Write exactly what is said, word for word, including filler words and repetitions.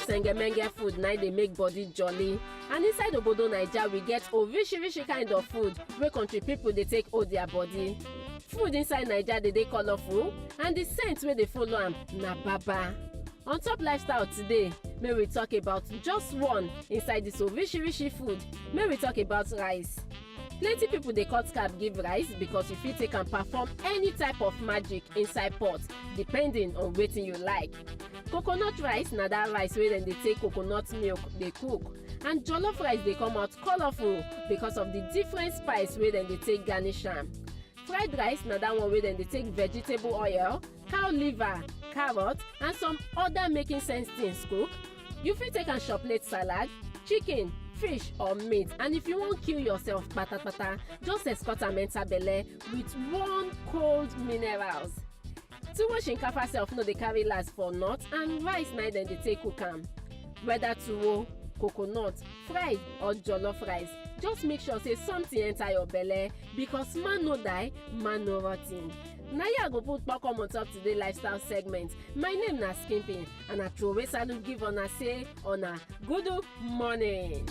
Sengemenge food na dey make body jolly. And inside obodo Naija, we get orishirishi kind of food wey country people dey take hold their body. Food inside Naija dey dey colorful, and the scent wey dey follow am na baba. On top lifestyle today, may we talk about just one inside this orishirishi food. May we talk about rice. Plenty people dey cut cap give rice because you fit take am perform any type of magic inside pot, depending on wetin you like. Coconut rice na that rice wey dem dey take coconut milk dey cook, and jollof rice dey come out colorful because of the different spice wey dem dey take garnish am. Fried rice na that one wey dem dey take vegetable oil, cow liver, carrot, and some other making sense things cook. You fit take am chop late salad, chicken, fish, or meat. And if you wan kill yourself patapata, just escort am enter belle with warm, cold minerals. Tuwo shinkafa sef no dey carry last for north, and rice na dem dey take cook am. Whether tuwo, coconut, fried, or jollof rice, just make sure say something enter your belle, because man no die, man no rotten. Na here I go put kpokom on top today lifestyle segment. My name na Skimpy, and I throway salute give una say una good morning.